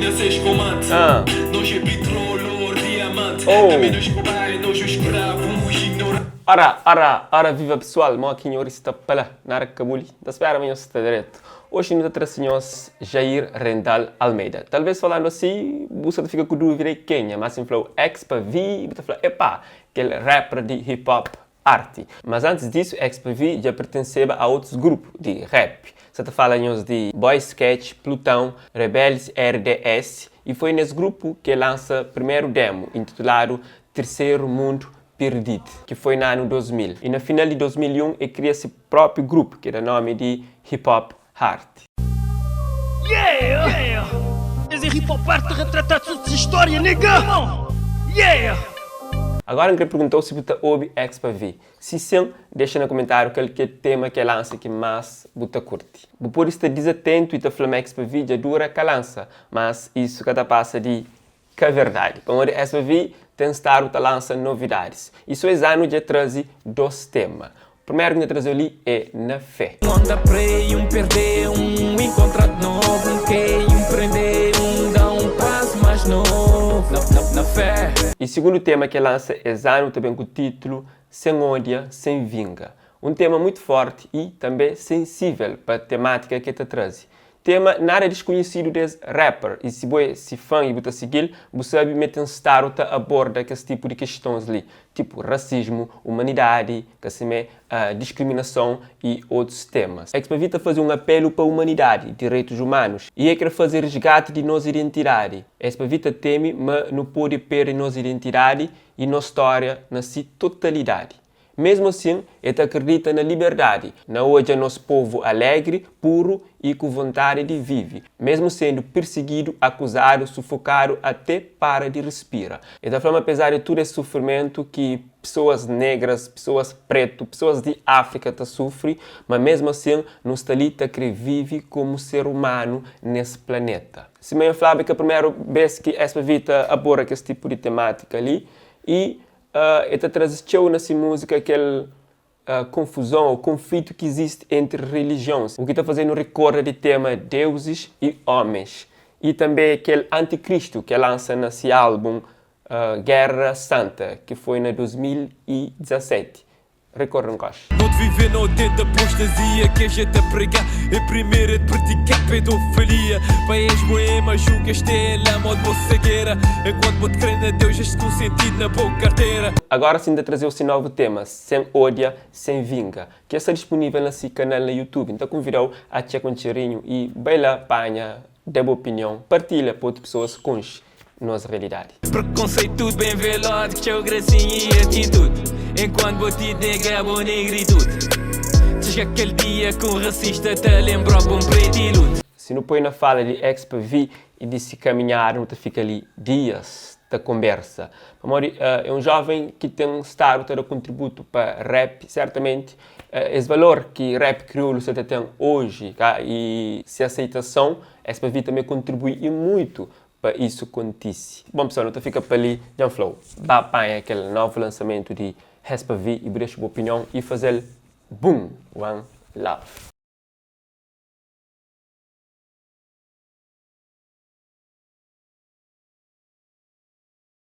Ah. Oh. Ora, ora, ora viva pesoal, mo ki nhores sta pa la na Arka-Buli? N ta spera ma nhos sta dretu. Oxi nu ta traze nhos Jair Rendall Almeida. Talvez falando asi, bu sa ta fika ku dúvida é kenha, má si N fla-u Expa Vi, bu ta fla, Epá, kel rapper di hip hop Arti. Mas antis disu Expa Vi dja pertenseba a otus grupu di rap. Sa ta fala nhos di Boy Sketch, Plutão, Rebeldes RDS y foi nes grupu ki el lansa primeru demo intituladu Terceiro Mundo Perdid, ki foi na anu 2000. Y na final di 2001 el kria si propi grupu ki da nomi di Hip Hop Art. Yeah! Es é hip hop arte retratadu só si história nigga! Yeah! Agora N kre pergunta-u si bu ta obi Expa Vi. Si sin, dexa na kumentáriu kal ki é tema ki el lansa ki más bu ta kurti. Bu pode sta dizatentu i ta fla ma Expa Vi dja dura ka lansa, mas isu ka ta pasa di ka verdadi. Pamodi Expa Vi ten stadu ta lansa novidadis i so es anu dja traze dos tema. Primeru ki N ta traze-u li é Na Fé. Un ta prei, un perdê, un inkontra d'novu, un kei, un prendê, un da un pasu más novu na, na, na fé. I sigundu tema ki el lansa es anu ta ben ku titulu Sen Odia, Sen Vinga. Un tema mutu forti i tanbe sensível pa temátika ki el ta traze. Tema nada diskunhesidu des rapper i si bo é si fan i bu ta sigil, bu sabi ma e ten stadu ta aborda kes tipu di kestons li, tipu rasismu, umanidadi, ka simé, diskriminason i otus temas. Expa-V ta faze un apelu pa umanidadi, direitus umanus, i e kre faze risgati di nos identidadi. Expa-V ta teme ma nu pode perde nos identidadi i nos stória na si totalidadi. Mesmu asin, e ta akredita na liberdadi, na odja nos povu alegri, puru i ku vontadi di vive, mesmu sendu pirsigidu, akuzadu, sufokadu ate para di rispira. E ta fla ma apezar di tudu es sufrimentu ki pesoas negras, pesoas pretu, pesoas di Afrika ta sufri, ma mesmu asin nu sta li ta kre vive komu ser umanu nes planeta. Sima N flaba, é ka primeru bes ki SPV ta aborda kes tipu di tematika li i E ta traze txeu na se múzika kel konfuzon ô konflitu ki izisti entri relijions, u ki ta faze-nu rikorda di tema Deuses i Homens, i tanbê kel Antikristu ki el lansa na se álbun Guerra Santa, ki foi na 2017. Rikorda un koxa. No t'vivê no dent d'apostasia Ke je ta pregá é primer é d'pratiká pedofilia Pa es bo é ma julga este é lama d'bo cegueira Enquanto bo t'krê na Deus es t'konsentid na bo carteira. Agora sim ta trazeu si novu tema Sem Odia, Sem Vinga ki sta dispunivel na si kanal na YouTube. N ta kunvidau a txeka un txerinhu i bai la panha da bu opinion, partilha pa otu pesoas konxe nos realidadi. Preconceito tudo bem velado, txeu gracinha e atitude Enquanto bo ti nega bo negritude Txiga kel dia ku um racista ta lembrou bom preto e luto. Si nu poi na fala di Expa Vi i di si kaminhada nu ta fika li dias ta konbersa pamodi é un joven ki ten stadu ta da kontributu pa rap sertamenti es valor ki rap kriolu sa ta ten oji ka i si aseitason Expa Vi tanbe kontribui i muitu pa isu kontise. Bon pessoal nu ta fika pa li, dja N fla-u, ba panha kel novu lansamentu di Hespa Vi i bu dexa bu opinion i faze-l boom! One love.